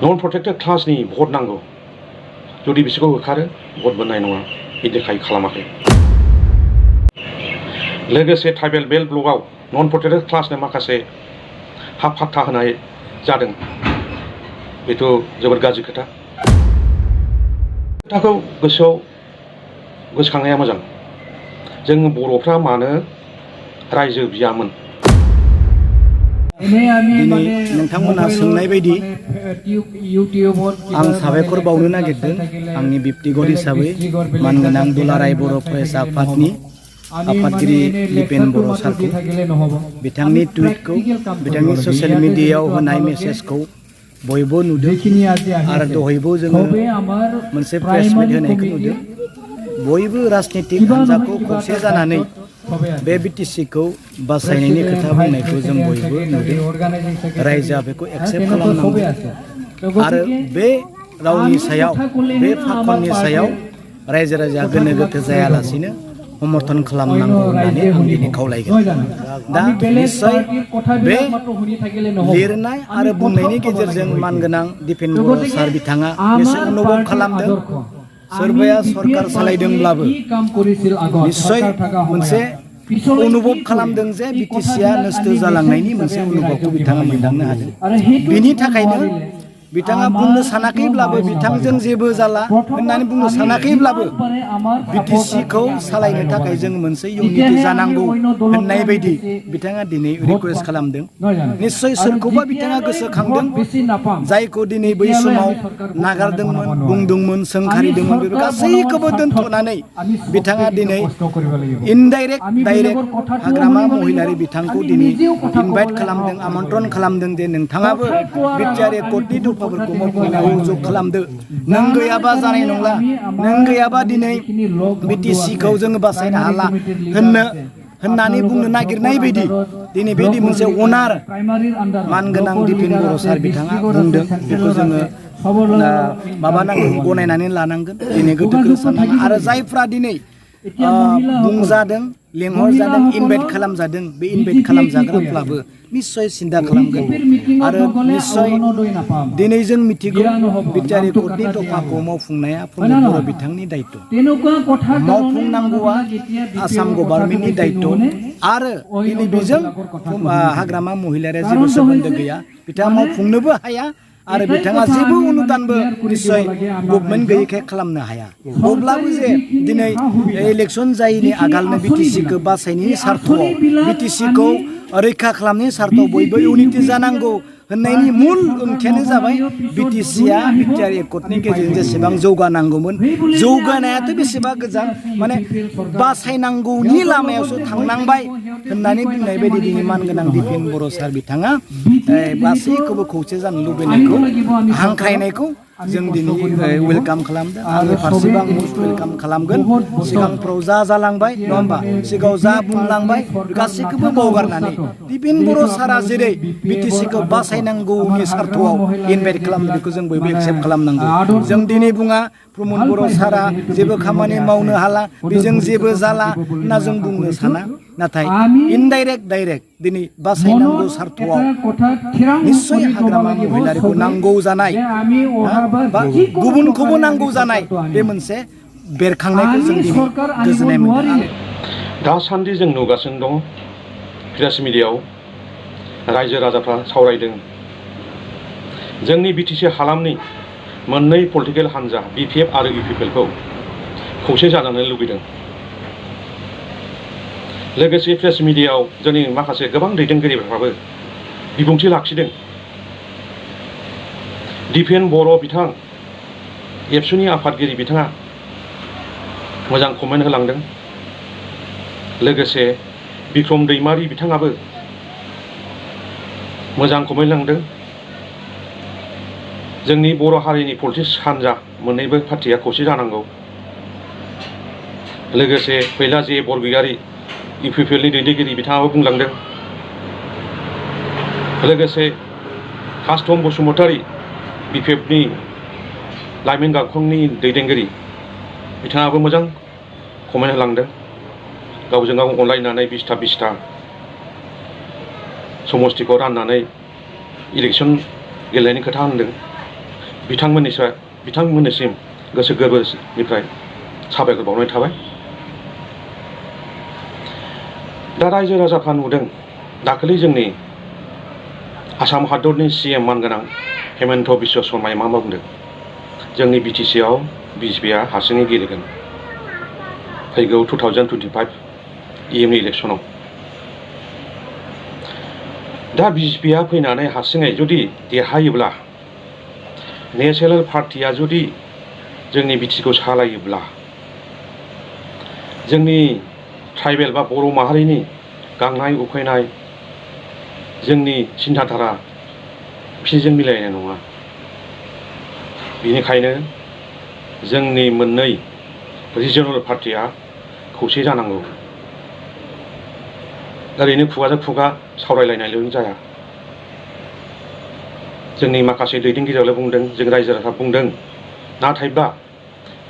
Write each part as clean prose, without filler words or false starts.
नन प्रटेक्टेड क्लासनि भट नांगौ जुदि बिसोरखौ होखारो भट मोननाय नङा बिदिखाय खालामाखै लोगोसे ट्राइबेल बेल्ट ब्लकआव नन प्रटेक्टेड क्लासनो माखासे हा फाट्टा होनाय जादों बेथ' जोबोद गाज्रि खोथाखौ गोसोआव गोसोखांनाया मोजां जों बर'फ्रा मानो रायजो बियामोन दिनै नोंथांमोनहा सोंनाय बायदि आं साबायखर बावनो नागिरदों आंनि बिब्तिगर हिसाबै मानगोनां दुलाराय बर' फरायसा आफादनि आफादगिरि दिपेन बर' सारखौ बिथांनि टुइटखौ बिथांनि ससियेल मिडियायाव होनाय मेसेजखौ बयबो नुदों आरो दहायबो जोङो मोनसे प्रेस मिट होनायखौ नुदों बयबो राजनीतिक हान्जाखौ खौसे जानानै बे बिटिसिखौ बासायनायनि खोथा बुंनायखौ जों बयबो नुदों रायजोआ बेखौ एक्सेप्ट खालामनांगौ आरो बे रावनि सायाव बे फाखननि सायाव रायजो राजाया गोनो गोथो जायालासिनो समर्थन खालामनांगौ होननानै आं दिनै खावलायगोन दा निश्चय बे लिरनाय आरो बुंनायनि गेजेरजों मानगोनां दिपेन बर' सार बिथाङा निश्चय अनुभब खालामदों सोरबाया सरकार सालायदोंब्लाबो निश्चय मोनसे अनुभब खालामदों जे बिटिसिआ नस्थ' जालांनायनि मोनसे अनुभबखौ बिथाङा मोनदांनो हादों बिनि थाखायनो बिथाङा बुंनो सानाखैब्लाबो बिथांजों जेबो जाला होननानै बुंनो सानाखैब्लाबो बिटिसिखौ सालायनो थाखाय जों मोनसे इउनिटि जानांगौ होननाय बायदि बिथाङा दिनै रिकुवेस्ट खालामदों निश्चय सोरखौबा बिथाङा गोसोखांदों जायखौ दिनै बै समाव नागारदोंमोन बुंदोंमोन सोंखारिदोंमोन बेफोर गासैखौबो दोनथ'नानै बिथाङा दिनै इनडाइरेक्ट डाइरेक्ट हाग्रामा महिलारि बिथांखौ दिनै इनभाइट खालामदों आमन्त्रण खालामदों जे नोंथाङाबो बिटिआर एकर्डनि दफाफोरखौ मावफुंनायाव जग खालामदो नों गैयाबा जानाय नंला नों गैयाबा दिनै बिटिसिखौ जोङो बासायनो हाला होननानै बुंनो नागिरनाय बायदि दिनै बेदि मोनसे अनार मानगोनां दिपेन बर' सार बिथाङा बुंदों बेखौ जोङो माबानांगोन गनायनानै लानांगोन दिनै गोदो साननांगोन आरो जायफ्रा दिनै बुंजादों लेंहरजादों इनभाइट खालामजादों बे इनभाइट खालामजाग्राफ्राबो निश्चय सिन्था खालामगोन आरो निश्चय दिनै जों मिथिगौ बिटिआर एकर्डनि दफाखौ मावफुंनाया प्रमद बर' बिथांनि दायित्व मावफुंनांगौआ आसाम गभर्नमेन्टनि दायित्व आरो दिनै बेजों हाग्रामा महिलारिया जेबो सोमोन्दो गैया बिथाङा मावफुंनोबो हाया आरो बिथाङा जेबो अनुदानबो निश्चय गभर्नमेन्ट गैयैखाय खालामनो हाया अब्लाबो जे दिनै इलेक्सन जायैनि आगोलनो बिटिसिखौ बासायनायनि सार्थआव बिटिसिखौ रैखा खालामनायनि सार्थआव बयबो इउनिटि जानांगौ होननायनि मुल ओंथियानो जाबाय बिटिसिआ बिटिआर एकर्डनि गेजेरजों जेसेबां जौगानांगौमोन जौगानायाथ' बेसेबा गोजान माने बासायनांगौनि लामायावसो थांनांबाय होननानै बुंनाय बायदि दिनै मानगोनां दिपेन बर' सार बिथाङा गासैखौबो खौसे जानो लुबैनायखौ हांख्रायनायखौ जों दिनै वेलकाम खालामदों आंनि फारसेबो आं मस्ट वेलकाम खालामगोन सिगांफ्राव जा जालांबाय नङा होमबा सिगाङाव जा बुंलांबाय गासैखौबो बावगारनानै दिपेन बर' सारा जेरै बिटिसिखौ बासायनांगौनि सार्थआव इनभाइट खालामदों बेखौ जों बयबो एक्सेप्ट खालामनांगौ जों दिनै बुङा प्रमद बर' सारा जेबो खामानि मावनो हाला बेजों जेबो जाला होनना जों बुंनो साना नाथाय इनडाइरेक्ट डाइरेक्ट दिनै बासायनांगौ सार्थआव निश्चय हाग्रामा महिलारिखौ नांगौ जानाय बा गुबुनखौबो नांगौ जानाय बे मोनसे बेरखांनायखौ जों दिनै गोजोननाय मोनदों दासान्दि जों नुगासिनो दं प्रेस मिडियायाव रायजो राजाफ्रा सावरायदों जोंनि बिटिसि हालामनि मोननै पलिटिकेल हान्जा बिपिएफ आरो इउपिपिएलखौ खौसे जानो लुबैदों लोगोसे प्रेस मिडियायाव जोंनि माखासे गोबां दैदेनगिरिफ्राबो बिबुंथि लाखिदों दिपेन बर' बिथां एबसुनि आफादगिरि बिथाङा मोजां कमेन्ट होलांदों लोगोसे बिक्रम दैमारि बिथाङाबो मोजां कमेन्ट होलांदों जोंनि बर' हारिनि पलिटिक्स हान्जा मोननैबो पार्टिया खौसे जानांगौ लोगोसे फैला जे बरगयारि इउपिपिएलनि दैदेनगिरि बिथाङाबो बुंलांदों लोगोसे कास्टम बसुमतारी बिपिएफनि लाइमोन गांखंनि दैदेनगिरि बिथाङाबो मोजां कमेन्ट होलांदों गावजों गाव अनलायनानै 20टा समस्थिखौ राननानै इलेक्सन गेलेनायनि खोथा होनदों बिथांमोननिसिम गोसो गोरबोनिफ्राय साबायखर बावनाय थाबाय। दा रायजो राजाफ्रा नुदों दाखालि जोंनि आसाम हादरनि CM मानगोनां हेमन्त बिश्व शर्माया मा बुंदों, जोंनि BTC आव BJPआ हारसिङै गेलेगोन फैगौ 2025 EM इलेक्सनाव। दा BJPआ फैनानै हारसिङै जुदि देरहायोब्ला, नेशनेल पार्टिया जुदि जोंनि BTCखौ सालायोब्ला, जोंनि ट्राइबेल बा बर' माहारिनि गांनाय उखैनाय, जोंनि सिन्थाधारा बिसोरजों मिलायनाय नङा। बेनिखायनो जोंनि मोननै रिजनेल पार्टिया खौसे जानांगौ। ओरैनो खुगाजों खुगा सावरायलायनायल' जाया। जोंनि माखासे दैदेनगिरियाल' बुंदों, जों रायजो राजाफ्रा बुंदों, नाथायब्ला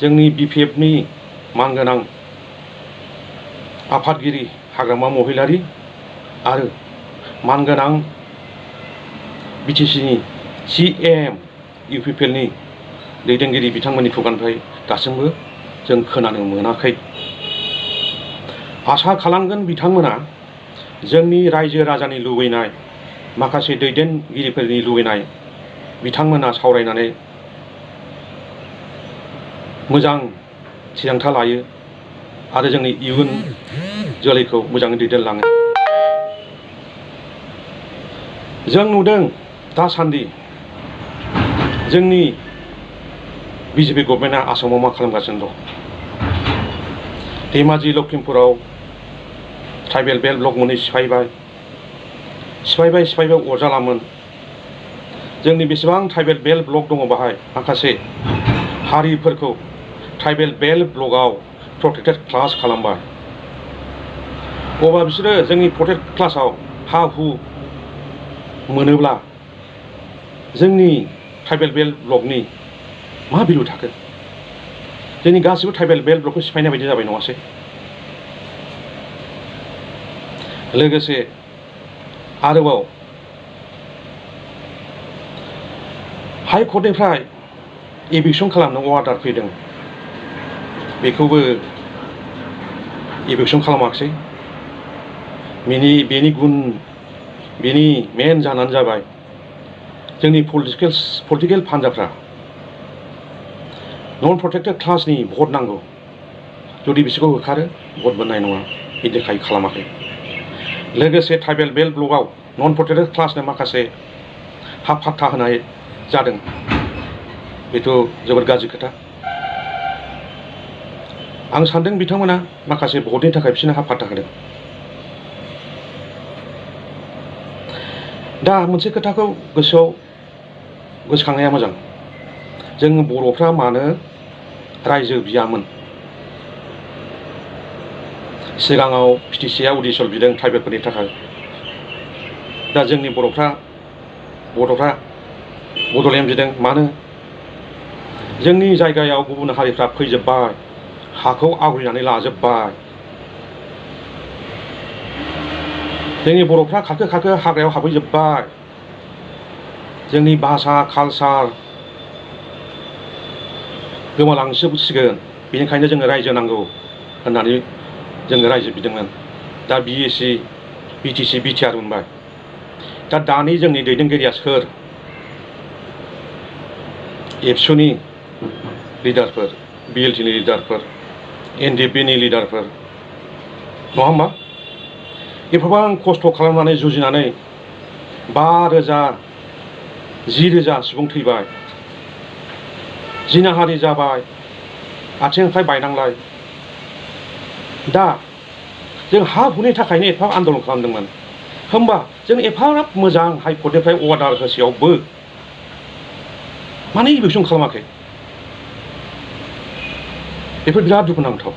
जोंनि BPFनि मानगोनां आफादगिरि हाग्रामा महिलारि आरो मानगोनां BTCनि CM UPPLनि दैदेनगिरि बिथांमोननि खुगानिफ्राय दासिमबो जों खोनानो मोनाखै। आसा खालामगोन बिथांमोना जोंनि रायजो राजानि लुबैनाय, माखासे दैदेनगिरिफोरनि लुबैनाय बिथांमोना सावरायनानै मोजां थिरांथा लायो आरो जोंनि इयुन जोलैखौ मोजाङै दैदेनलाङो। जों नुदों दासान्दि जोंनि BJP गभर्नमेन्टआ आसामाव मा खालामगासिनो दं। धेमाजि लखिमपुराव ट्राइबेल बेल्ट ब्लक मोननै सिफायबाय अरजालामोन। जोंनि बेसेबां ट्राइबेल बेल्ट ब्लक दङ बाहाय माखासे हारिफोरखौ ट्राइबेल बेल्ट ब्लकआव प्रटेक्टेड क्लास खालामबाय। अब्ला बिसोरो जोंनि प्रटेक्टेड क्लासाव हा हु मोनोब्ला जोंनि ट्राइबेल बेल्ट ब्लकनि मा भेलु थागोन? जोंनि गासिबो ट्राइबेल बेल्ट ब्लकखौ सिफायनाय बायदि जाबाय नङासै? लोगोसे आरोबाव हाइकर्टनिफ्राय एभिक्सन खालामनो अर्डार फैदों, बेखौबो एभिक्सन खालामाखिसै। बेनि मेन जाहोनानो जाबाय जोंनि पलिटिकेल फान्जाफ्रा नन प्रटेक्टेड क्लासनि भट नांगौ, जुदि बिसोरखौ होखारो भट मोननाय नङा, बिनि थाखाय खालामाखै। लोगोसे ट्राइबेल बेल्ट ब्लकआव नन प्रटेक्टेड क्लासनो माखासे हा पाट्टा होनाय जादों, बेथ' जोबोद गाज्रि खोथा। आं सानदों बिथांमोना माखासे भटनि थाखाय बिसोरनो हा पाट्टा होदों। दा मोनसे खोथाखौ गोसोखांनाया मोजां, जों बर'फ्रा मानो रायजो बियामोन? सिगाङाव BTCआ उदिसल बिदों ट्राइबेलफोरनि थाखाय। दा जोंनि बर'फ्रा बड'लेण्ड बिदों। मानो? जोंनि जायगायाव गुबुन हारिफ्रा फैजोब्बाय, हाखौ आवग्रिनानै लाजोब्बाय। जोंनि बर'फ्रा खारखो हाग्रायाव हाबहैजोब्बाय। जोंनि भाषा कालचार गोमालांजोबसिगोन। बेनिखायनो जोङो रायजो नांगौ होननानै जोङो रायजो बिदोंमोन। दा BTC BTR मोनबाय। दा दानि जोंनि दैदेनगिरिया सोर? एबसुनि लिडारफोर, BLTनि लिडारफोर, NDPनि लिडारफोर, नङा होमबा? एफाबां खस्थ' खालामनानै जुजिनानै 5,000 10,000 सुबुं थैबाय, जिनाहारि जाबाय, आथिं आखाइ बायनांलाय। दा जों हा हुनि थाखायनो एफा आन्दलन खालामदोंमोन। होमबा जों एफाग्राब मोजां हाइकर्टनिफ्राय अर्डार होसेयावबो मानो एभिक्सन खालामाखै? बेफोर बिराद दुखुनांथाव।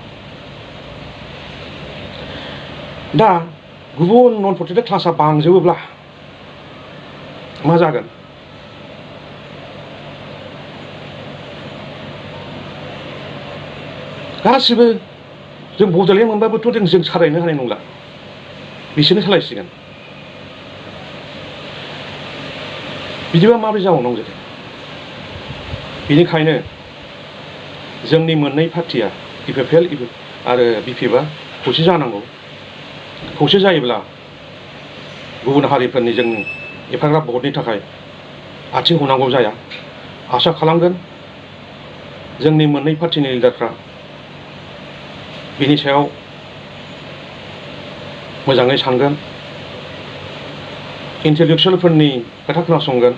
दा गुबुन नन प्रटेक्टेड क्लासआ बांजोबोब्ला मा जागोन? गासिबो जों बड'लेण्ड मोनबाबोथ' जों सालायनो हानाय नंला, बिसोरनो सालायसिगोन। बिदिबा माबोरै जाबावनांगौ जाखो? बेनिखायनो जोंनि मोननै पार्टिया इपिएफएल आरो बिपिएफआ खौसे जानांगौ। खौसे जायोब्ला गुबुन हारिफोरनि जों एफाग्राब भटनि थाखाय आथिं हमनांगौ जाया। आसा खालामगोन जोंनि मोननै पार्टिनि लिडारफ्रा बिनि सायाव मोजाङै सानगोन, इन्टेलेक्सुयेलफोरनि खोथा खोनासंगोन।